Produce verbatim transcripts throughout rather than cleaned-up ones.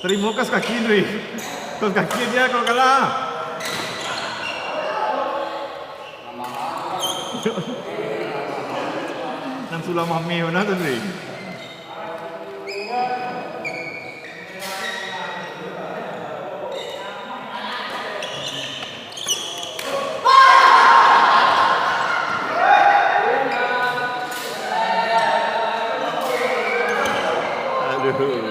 Tarimo kas kaki, Ndri. Kas kaki dia kalau kalah. Nan sulamah meh bana tu, Ndri. Aduh.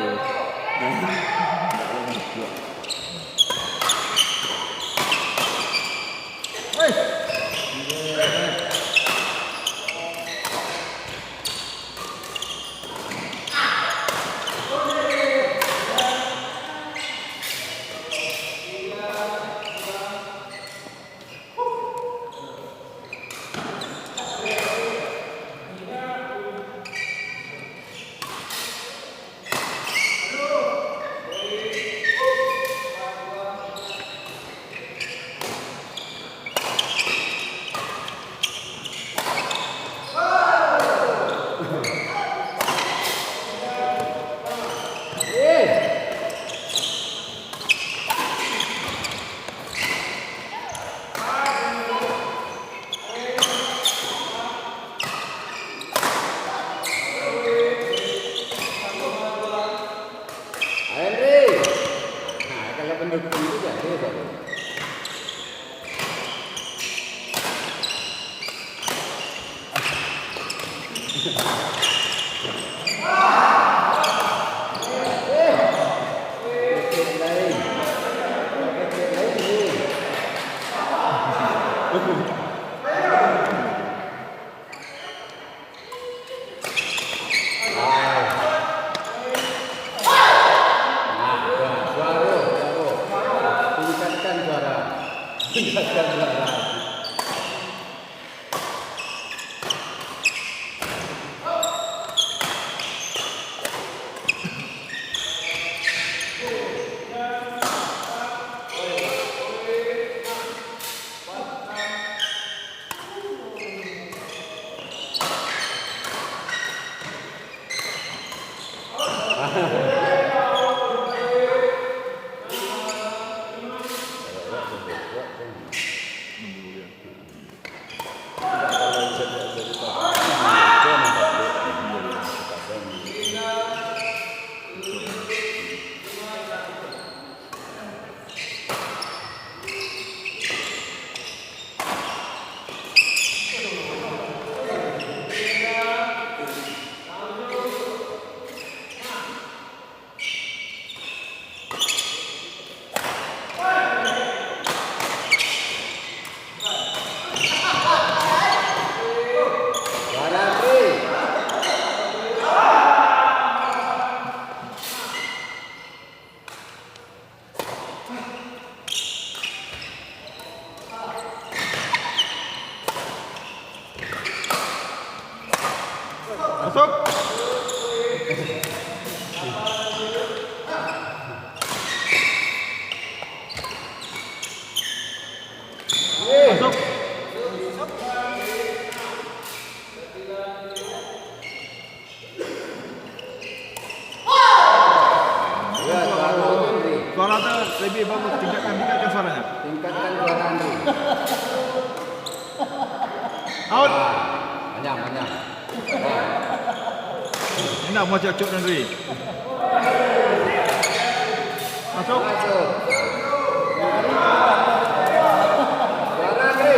Henry. Nah, kalau pendukung itu jadi baru. Nah, suara, suara. Tingkatkan suara. Tingkatkan suara. Masuk. Masuk. Ya, suara Andri. Suara tu lebih bagus, tingkatkan, tingkatkan suaranya. Tingkatkan suara Andri. Out. Ah, manyam, manyam. Indak mau cocok, Andri. Masuk. Masuk. Suara Andri.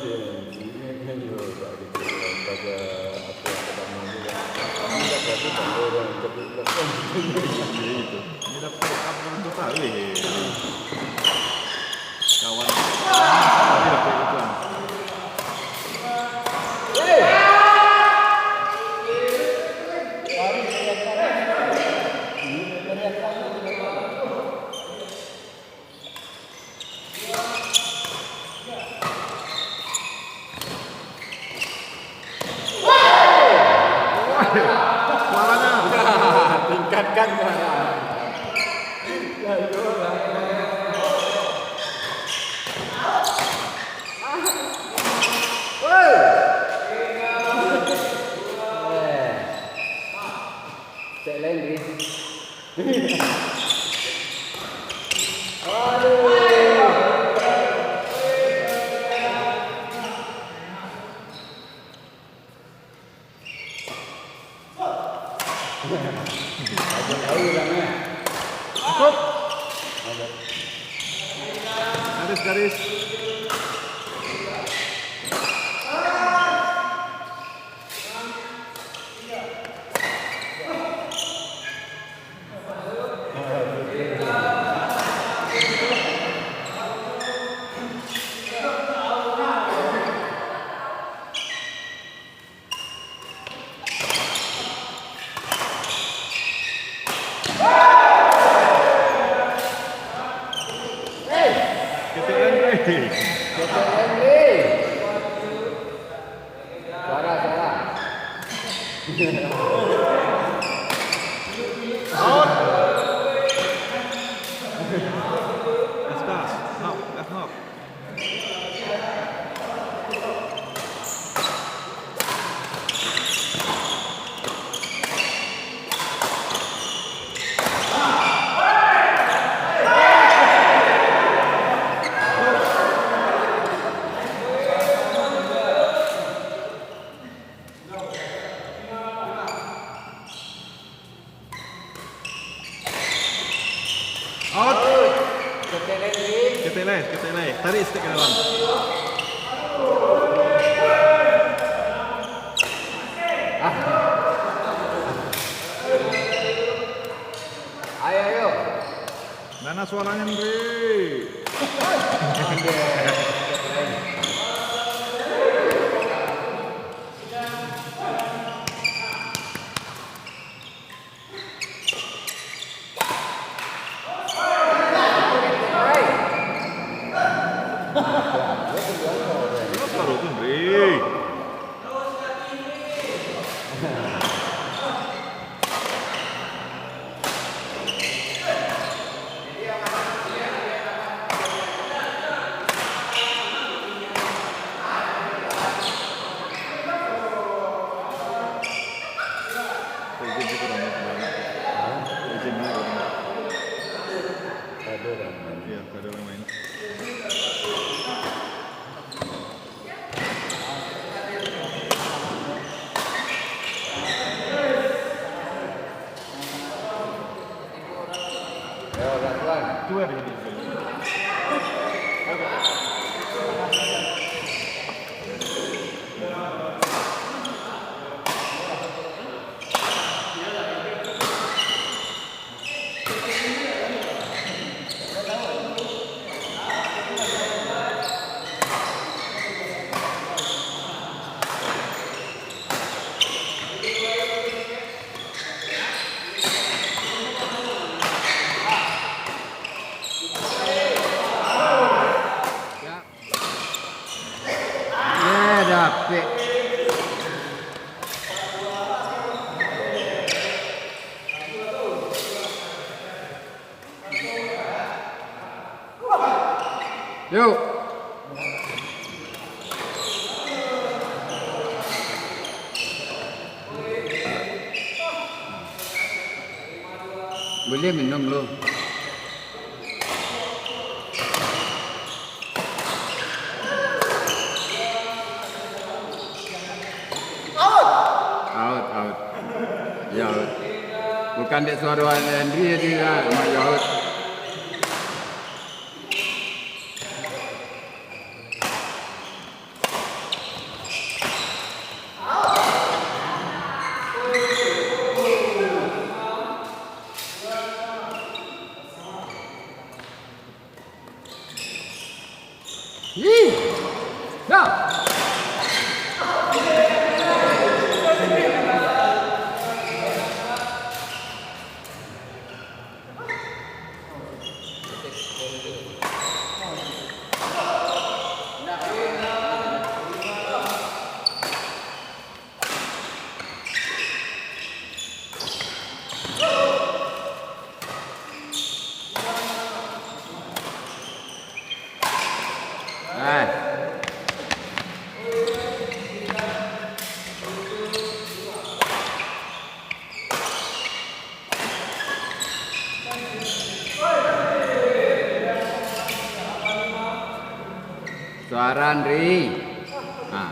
Ini dapat apa tu tarik. Kawan. Ini dapat itu. Suaranya. Tingkatkan suara. Ya, iyolah. Woi. Cek lain, Dri. Aduh. Cukup. Garis, garis. Ketek Henry. Ketek Henry. Suara, suara. Out. Gas, gas. Hap, gas, hap. Out. Ketek lai, ketek lai. Tarik sikit ka dalam. Ah. Ayo, ayo. Mana suaranya, Andre? Legend tu kurang main. Hah? Legend ni kurang main. Kada urang main. Ya, kada urang main. Yo, pelan-pelan. Tu ada. Ya, dapek. Yuk. Buliah minum lu. Out, out. Ya, out. Bukan dek suaro Henry tadi lah, cuma ya, out. Ih! Ya! Ai. Suara, Andri. Nah.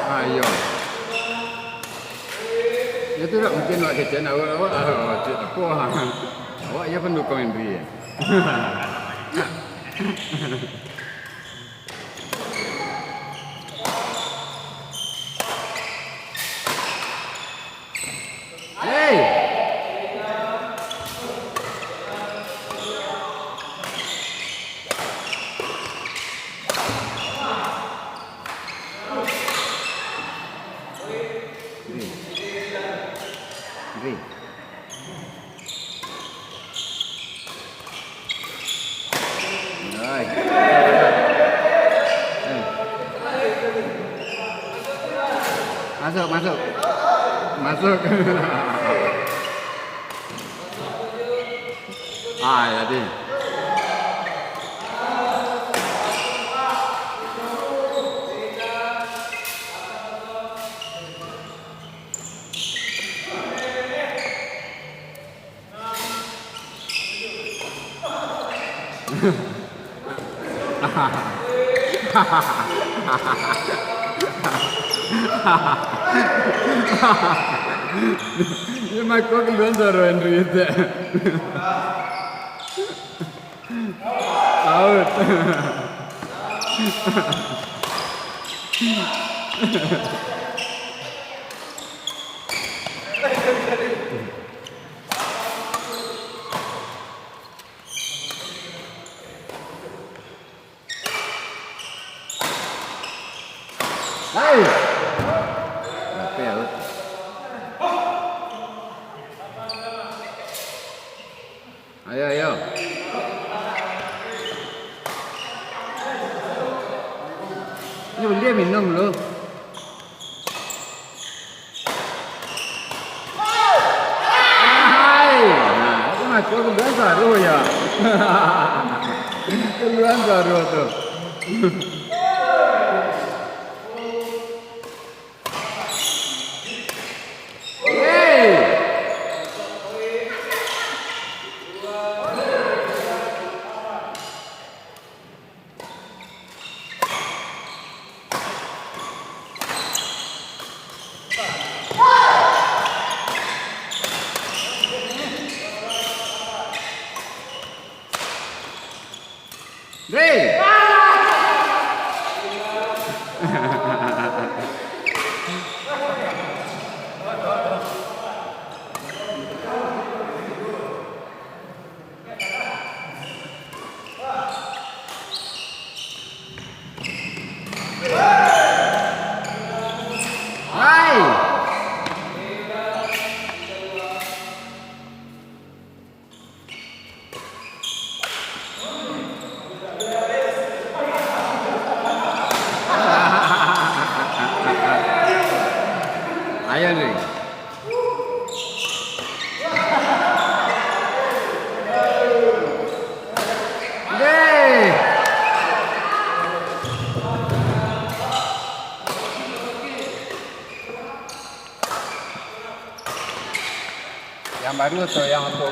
Ah, iyo. Yo tu dak mungkin awak kecekan awak, awak, ah, cek apo, ah. Awak iyo pandukuang Andri, yo. Hei! Ri. Ri. Oi. Masuk, masuk. Masuk. Ah, jadi. Yo mako kalua suaro Andri tu. Out. Hai. Capek aku. Ayo, ayo. Ini beli minum dulu. Hai. Nah, itu mah kalua suaro yo. Kalua suaro tu. Yeay. Hei! Hai! Ayo, Andri. Deh. Yang baru atau yang apa?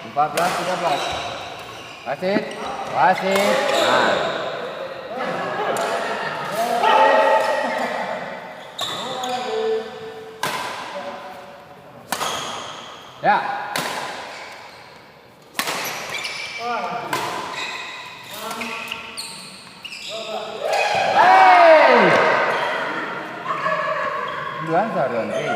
Empat belas, tiga belas. Wasit, wasit. Nah. Ya. Hei! Duluan saruan, hei.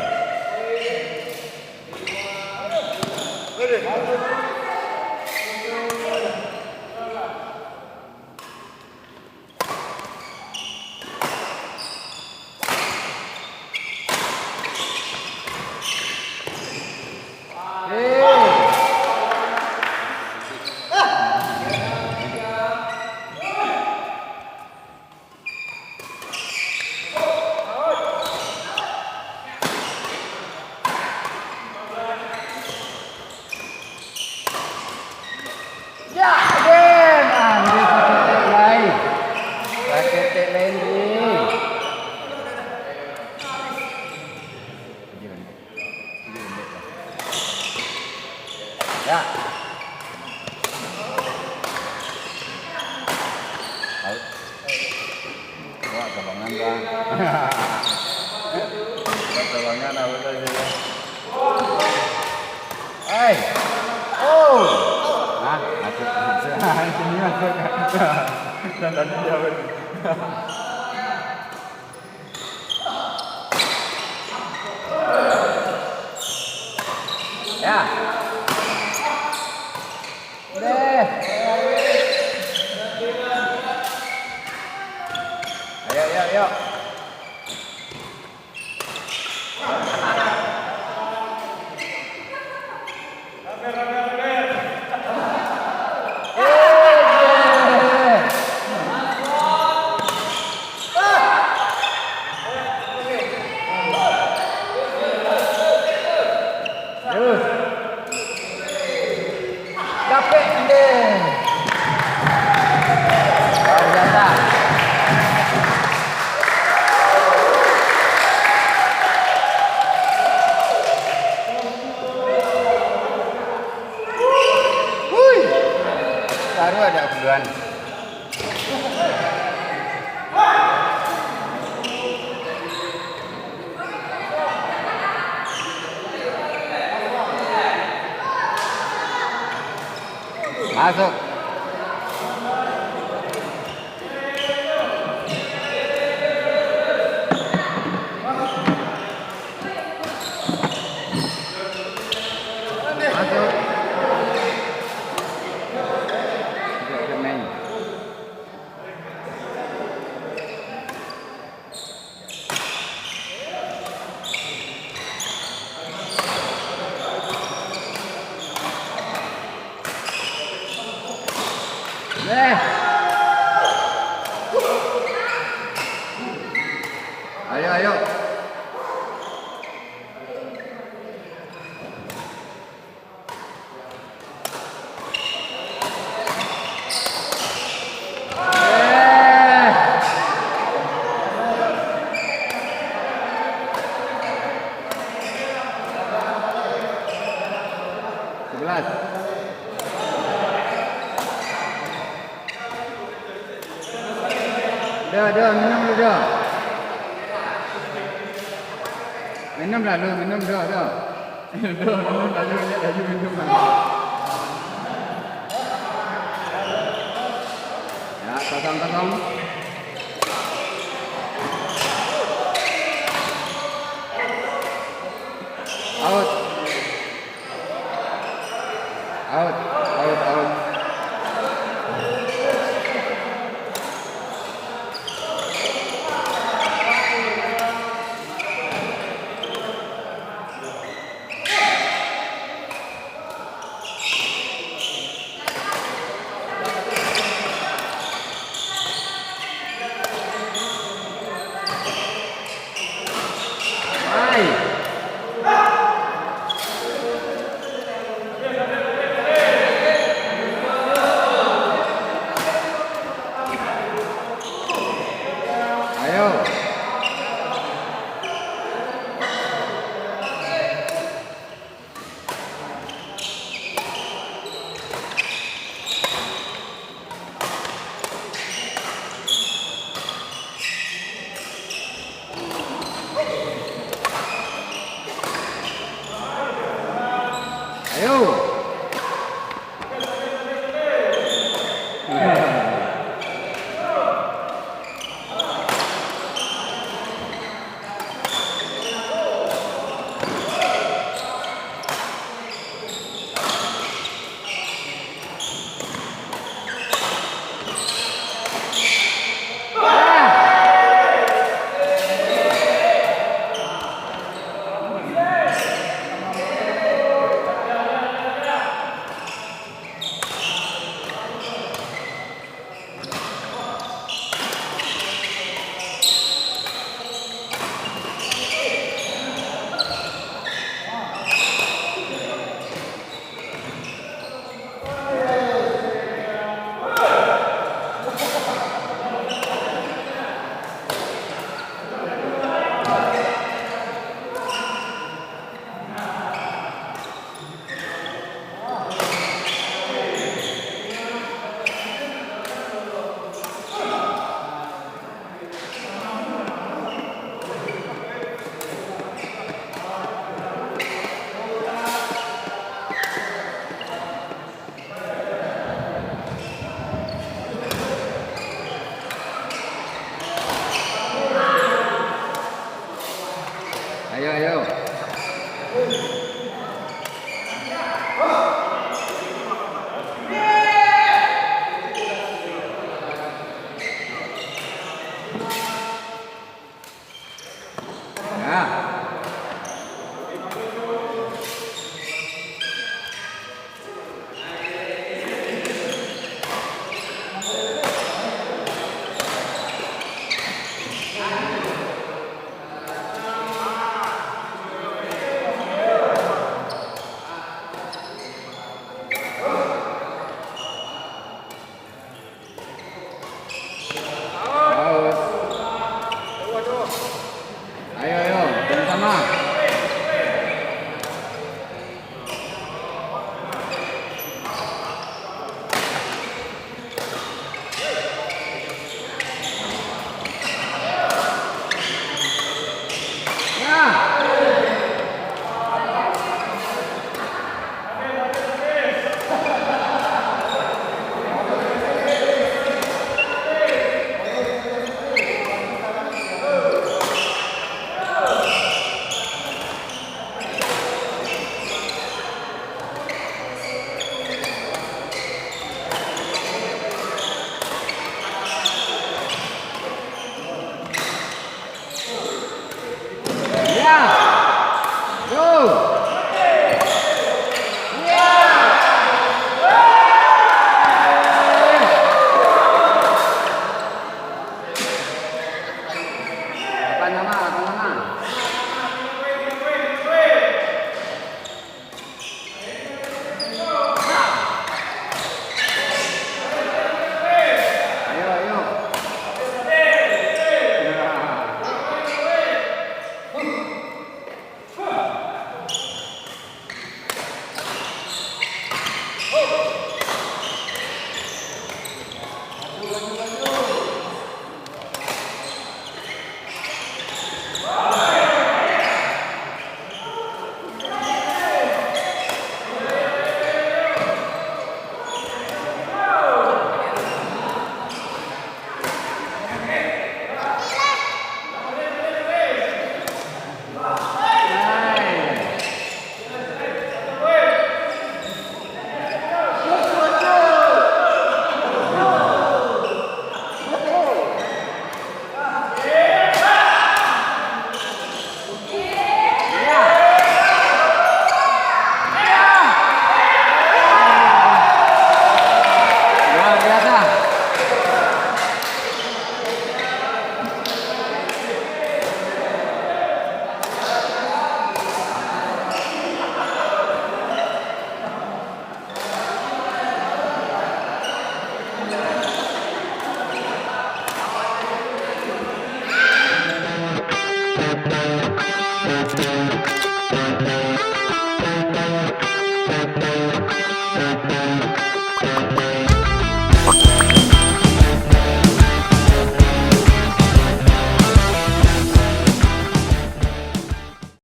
Ya, den. Ah, ni saketek lai. Saketek lai, ni. Ya. Out. Wah, kabangan, Bang. Kabangan, apa tadi? Hai. Oh. Hah? Masuk, masuk. Sini masuk. Dan tadi dia apa? Ya. Deh. Ayo, ayo, ayo. Dapek, anjing. Luar biasa. Hui. Baru ada keduan. Masuk. Masuk. Tidak ada main. Eh. Ayo, ayo. Sebelas. Dah, dah, minum dulu, dah. Minum lalu, minum, dah, dah. Dah, minum lalu, ya, lalu minum lalu. Ya, kosong, kosong. Out. Out, out, out. Ai.